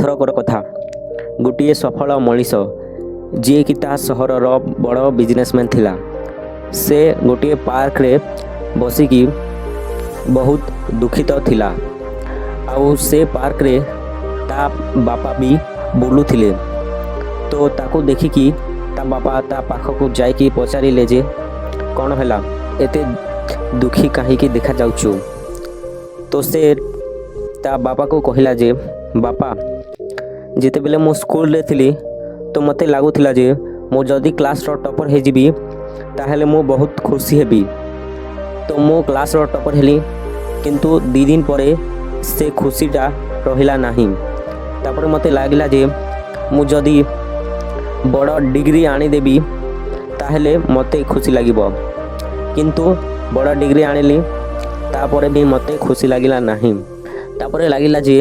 ଥରକର କଥା, ଗୋଟିଏ ସଫଳ ମଣିଷ, ଯିଏକି ତା ସହରର ବଡ଼ ବିଜନେସମ୍ୟାନ୍ ଥିଲା, ସେ ଗୋଟିଏ ପାର୍କରେ ବସିକି ବହୁତ ଦୁଃଖିତ ଥିଲା। ଆଉ ସେ ପାର୍କରେ ତା ବାପା ବି ବୁଲୁଥିଲେ। ତ ତାକୁ ଦେଖିକି ତା ବାପା ତା ପାଖକୁ ଯାଇକି ପଚାରିଲେ ଯେ, କ'ଣ ହେଲା, ଏତେ ଦୁଃଖୀ କାହିଁକି ଦେଖାଯାଉଛୁ? ତ ସେ ତା ବାପାକୁ କହିଲା ଯେ, ବାପା, ଯେତେବେଳେ ମୁଁ ସ୍କୁଲରେ ଥିଲି ତ ମୋତେ ଲାଗୁଥିଲା ଯେ ମୁଁ ଯଦି କ୍ଲାସ୍ର ଟପର୍ ହେଇଯିବି, ତାହେଲେ ମୁଁ ବହୁତ ଖୁସି ହେବି। ତ ମୁଁ କ୍ଲାସ୍ର ଟପର୍ ହେଲି, କିନ୍ତୁ 2 ଦିନ ପରେ ସେ ଖୁସିଟା ରହିଲା ନାହିଁ। ତାପରେ ମୋତେ ଲାଗିଲା ଯେ ମୁଁ ଯଦି ବଡ଼ ଡିଗ୍ରୀ ଆଣିଦେବି, ତାହେଲେ ମୋତେ ଖୁସି ଲାଗିବ। କିନ୍ତୁ ବଡ଼ ଡିଗ୍ରୀ ଆଣିଲି, ତାପରେ ବି ମୋତେ ଖୁସି ଲାଗିଲା ନାହିଁ। ତାପରେ ଲାଗିଲା ଯେ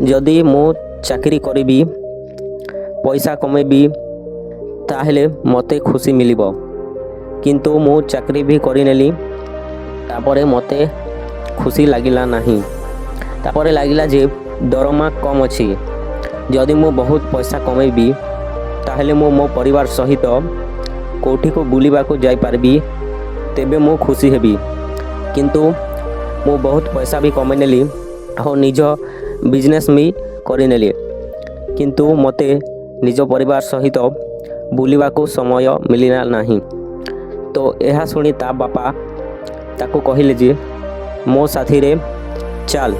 ଯଦି ମୁଁ ଚାକିରି କରିବି, ପଇସା କମେଇବି, ତାହେଲେ ମୋତେ ଖୁସି ମିଳିବ। କିନ୍ତୁ ମୁଁ ଚାକିରି ବି କରିନେଲି, ତାପରେ ମୋତେ ଖୁସି ଲାଗିଲା ନାହିଁ। ତାପରେ ଲାଗିଲା ଯେ ଦରମା କମ୍ ଅଛି, ଯଦି ମୁଁ ବହୁତ ପଇସା କମେଇବି, ତାହେଲେ ମୁଁ ମୋ ପରିବାର ସହିତ କେଉଁଠିକୁ ବୁଲିବାକୁ ଯାଇପାରିବି, ତେବେ ମୁଁ ଖୁସି ହେବି। କିନ୍ତୁ ମୁଁ ବହୁତ ପଇସା ବି କମେଇ ନେଲି ଆଉ ନିଜ ବିଜନେସ୍ ବି କରିନେଲି, କିନ୍ତୁ ମୋତେ ନିଜ ପରିବାର ସହିତ ବୁଲିବାକୁ ସମୟ ମିଳିଲା ନାହିଁ। ତ ଏହା ଶୁଣି ତା ବାପା ତାକୁ କହିଲେ ଯେ ମୋ ସାଥିରେ ଚାଲ।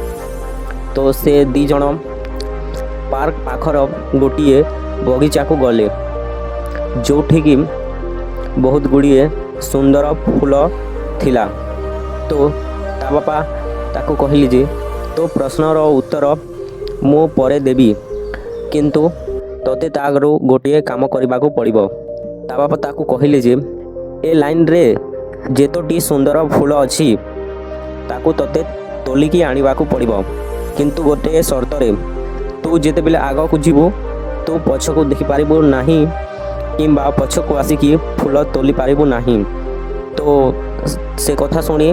ତ ସେ 2 ଜଣ ପାର୍କ ପାଖର ଗୋଟିଏ ବଗିଚାକୁ ଗଲେ, ଯେଉଁଠିକି ବହୁତ ଗୁଡ଼ିଏ ସୁନ୍ଦର ଫୁଲ ଥିଲା। ତ ତା ବାପା ତାକୁ କହିଲେ ଯେ ତୋ ପ୍ରଶ୍ନର ଉତ୍ତର ମୁଁ ପରେ ଦେବି, କିନ୍ତୁ ତୋତେ ତା ଆଗରୁ ଗୋଟିଏ କାମ କରିବାକୁ ପଡ଼ିବ। ତା ବାପା ତାକୁ କହିଲେ ଯେ ଏ ଲାଇନରେ ଯେତୋଟି ସୁନ୍ଦର ଫୁଲ ଅଛି, ତାକୁ ତୋତେ ତୋଳିକି ଆଣିବାକୁ ପଡ଼ିବ, କିନ୍ତୁ ଗୋଟିଏ ସର୍ତ୍ତରେ। ତୁ ଯେତେବେଳେ ଆଗକୁ ଯିବୁ, ତୁ ପଛକୁ ଦେଖିପାରିବୁ ନାହିଁ କିମ୍ବା ପଛକୁ ଆସିକି ଫୁଲ ତୋଳି ପାରିବୁ ନାହିଁ। ତ ସେ କଥା ଶୁଣି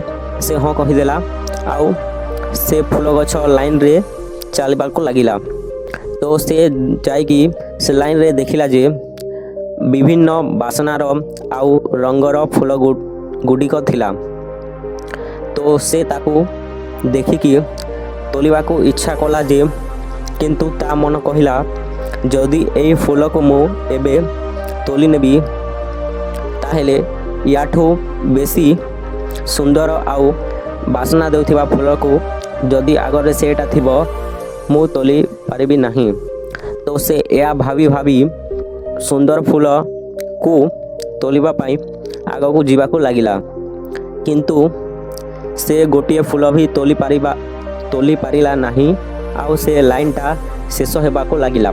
ସେ ହଁ କହିଦେଲା ଆଉ ସେ ଫୁଲ ଗଛ ଲାଇନରେ ଚାଲିବାକୁ ଲାଗିଲା। ତ ସେ ଯାଇକି ସେ ଲାଇନରେ ଦେଖିଲା ଯେ ବିଭିନ୍ନ ବାସନାର ଆଉ ରଙ୍ଗର ଫୁଲ ଗୁଡ଼ିକ ଥିଲା। ତ ସେ ତାକୁ ଦେଖିକି ତୋଳିବାକୁ ଇଚ୍ଛା କଲା ଯେ, କିନ୍ତୁ ତା ମନ କହିଲା, ଯଦି ଏଇ ଫୁଲକୁ ମୁଁ ଏବେ ତୋଳି ନେବି, ତାହେଲେ ୟାଠୁ ବେଶୀ ସୁନ୍ଦର ଆଉ ବାସନା ଦେଉଥିବା ଫୁଲକୁ ଯଦି ଆଗରେ ସେଇଟା ଥିବ, ମୁଁ ତୋଳି ପାରିବି ନାହିଁ। ତ ସେ ଏହା ଭାବି ଭାବି ସୁନ୍ଦର ଫୁଲକୁ ତୋଳିବା ପାଇଁ ଆଗକୁ ଯିବାକୁ ଲାଗିଲା, କିନ୍ତୁ ସେ ଗୋଟିଏ ଫୁଲ ବି ତୋଳି ପାରିଲା ନାହିଁ। ଆଉ ସେ ଲାଇନଟା ଶେଷ ହେବାକୁ ଲାଗିଲା।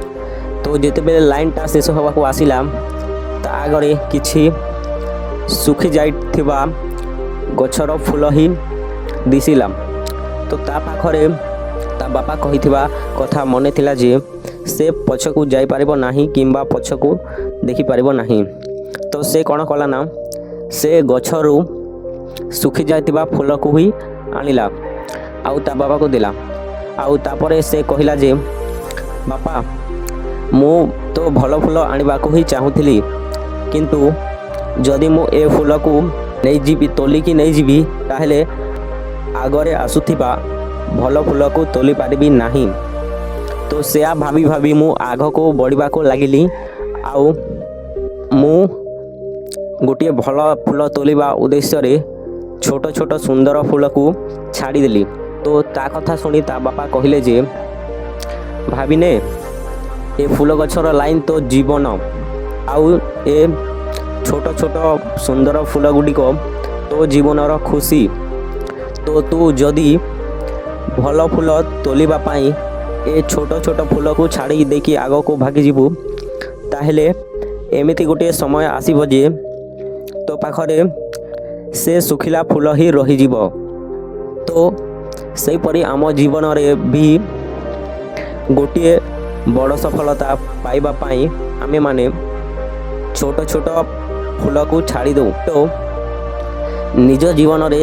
ତ ଯେତେବେଳେ ଲାଇନଟା ଶେଷ ହେବାକୁ ଆସିଲା, ତା ଆଗରେ କିଛି ଶୁଖି ଯାଇଥିବା ଗଛର ଫୁଲ ହିଁ ଦିଶିଲା। ତ ତା ପାଖରେ ତା ବାପା କହିଥିବା କଥା ମନେ ଥିଲା ଯେ ସେ ପଛକୁ ଯାଇପାରିବ ନାହିଁ କିମ୍ବା ପଛକୁ ଦେଖିପାରିବ ନାହିଁ। ତ ସେ କ'ଣ କଲା ନା, ସେ ଗଛରୁ ଶୁଖି ଯାଇଥିବା ଫୁଲକୁ ହିଁ ଆଣିଲା ଆଉ ତା ବାପାକୁ ଦେଲା। ଆଉ ତାପରେ ସେ କହିଲା ଯେ, ବାପା, ମୁଁ ତ ଭଲ ଫୁଲ ଆଣିବାକୁ ହିଁ ଚାହୁଁଥିଲି, କିନ୍ତୁ ଯଦି ମୁଁ ଏ ଫୁଲକୁ ନେଇଯିବି, ତୋଳିକି ନେଇଯିବି, ତାହେଲେ ଆଗରେ ଆସୁଥିବା ଭଲ ଫୁଲକୁ ତୋଳି ପାରିବି ନାହିଁ। ତ ସେୟା ଭାବି ଭାବି ମୁଁ ଆଗକୁ ବଢ଼ିବାକୁ ଲାଗିଲି ଆଉ ମୁଁ ଗୋଟିଏ ଭଲ ଫୁଲ ତୋଳିବା ଉଦ୍ଦେଶ୍ୟରେ ଛୋଟ ଛୋଟ ସୁନ୍ଦର ଫୁଲକୁ ଛାଡ଼ିଦେଲି। ତ ତା କଥା ଶୁଣି ତା ବାପା କହିଲେ ଯେ, ଭାବିନେ, ଏ ଫୁଲ ଗଛର ଲାଇନ୍ ତୋ ଜୀବନ ଆଉ ଏ ଛୋଟ ଛୋଟ ସୁନ୍ଦର ଫୁଲ ଗୁଡ଼ିକ ତୋ ଜୀବନର ଖୁସି। ତ ତୁ ଯଦି ଭଲ ଫୁଲ ତୋଳିବା ପାଇଁ ଏ ଛୋଟ ଛୋଟ ଫୁଲକୁ ଛାଡ଼ି ଦେଇକି ଆଗକୁ ଭାଗିଯିବୁ, ତାହେଲେ ଏମିତି ଗୋଟିଏ ସମୟ ଆସିବ ଯେ ତୋ ପାଖରେ ସେ ଶୁଖିଲା ଫୁଲ ହିଁ ରହିଯିବ। ତ ସେହିପରି ଆମ ଜୀବନରେ ବି ଗୋଟିଏ ବଡ଼ ସଫଳତା ପାଇବା ପାଇଁ ଆମେମାନେ ଛୋଟ ଛୋଟ ଫୁଲକୁ ଛାଡ଼ି ଦେଉ। ତ ନିଜ ଜୀବନରେ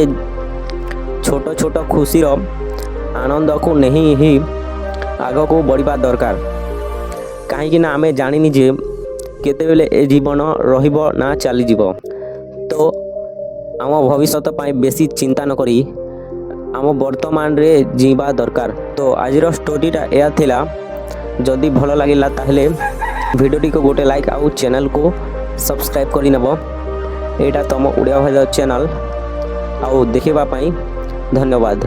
ଛୋଟ ଛୋଟ ଖୁସିର ଆନନ୍ଦକୁ ନେଇ ହିଁ ଆଗକୁ ବଢ଼ିବା ଦରକାର। କାହିଁକି ନା ଆମେ ଜାଣିନି ଯେ କେତେବେଳେ ଏ ଜୀବନ ରହିବ ନା ଚାଲିଯିବ। ତ ଆମ ଭବିଷ୍ୟତ ପାଇଁ ବେଶୀ ଚିନ୍ତା ନ କରି ଆମ ବର୍ତ୍ତମାନରେ ଜିଇବା ଦରକାର। ତ ଆଜିର ଷ୍ଟୋରିଟା ଏହା ଥିଲା। ଯଦି ଭଲ ଲାଗିଲା, ତାହେଲେ ଭିଡ଼ିଓଟିକୁ ଗୋଟେ ଲାଇକ୍ ଆଉ ଚ୍ୟାନେଲକୁ ସବସ୍କ୍ରାଇବ୍ କରିନେବ। ଏଇଟା ତୁମ ଓଡ଼ିଆ ଭାଷା ଚ୍ୟାନେଲ୍। ଆଉ ଦେଖିବା ପାଇଁ ଧନ୍ୟବାଦ।